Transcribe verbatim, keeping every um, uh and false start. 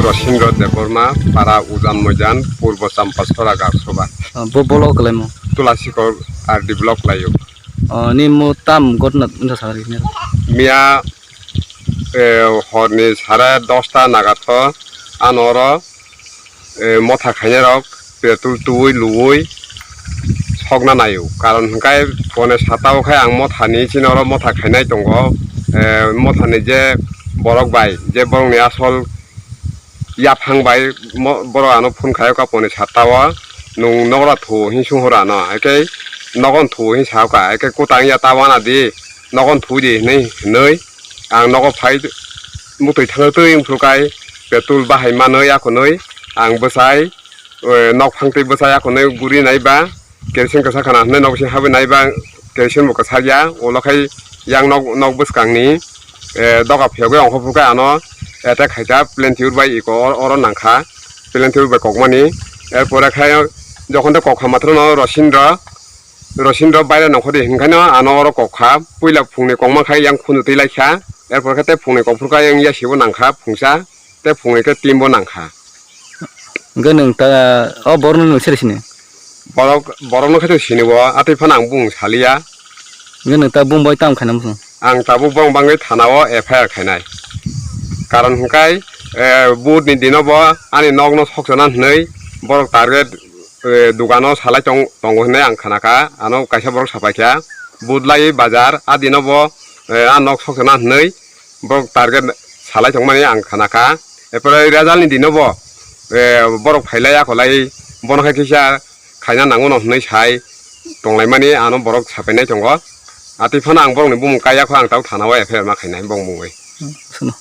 Rosindra Debbarma, para Ujan Moijan, Purbo Champasora Gaksora. Ah, bo block kalaimo? Tulasikor R D block laio. Oh, ni mo tam gotna wngkha sakha rikni? Miya, eh, horni sare dosta nagatho ano oro, eh, motha khainai rok petrol tuwi luwi sokna naio. Karon hwnkhe pone sata o khe ang mothani chini oro motha khainai tongo. Eh, mothani je borok bai, je borokni asol yaphang bai mo-, borok ano phone khaio ka pone sata o, "Nwng nogra thu," hin sung horo ano. Eke nogon thu hin sa ka, eke kutang ya ta wana di, nogon thu di hinwi, hinwi. Ang nogo phai mutwi thangwi twi wngphuru kai petrol bahai manwi akhunwi ang bwsai, eh, nok phang twi bwsai akhunwi guri nai ba kerosene kwchar khana hinwi nok bising habwi nai ba kerosene bo kwchar ya ulo khai yang nok, nok bwskang ni, eh, doga phiyogwi ongkho phuru kai ano attack khaijak plane tube bai iko or-, oro nangkha plane tube bai kokmani er pore khai jokhon de kokha mathro no Rosindra Rosindra baire nongkhor di hinkhai no ano oro kok kha. Puila phungni kokma khai yang khunu twi lai kha. Er pore khe tei phungni kok phuru kha yang yasibo nang kha phungsa. Tei phungni khe team bo nang kha. Hwnkhe nwng ta, o borok no nwng sere sini? Borok, borok no khe to sini bo, atwi phano ang bung saliya. Hwnkhe nwng ta bung bai tam khaina muchung? Ang tabuk borok bangwi thana o F I R khainai. Karon hwnkhe, eh, budni dino bo ani nok no sokchana hinwi borok target eh, dogano salai tong-, tongo hinwi ang khana kha, ano kaisa borok sapai kha, budlai bazar, a dino bo, eh, a nok sokchana hinwi borok target salai tongmani ang khana kha. Epore result ni dino bo, eh, borok phailai akolai bono hai kisa khaina nango no hinwi sai tonglaimani ano borok sapainai tongo. Atwi phano ang borokni bumung kaiya kho ang tabuk thana o F I R ma khainai bong bungwi. Hmm, sono.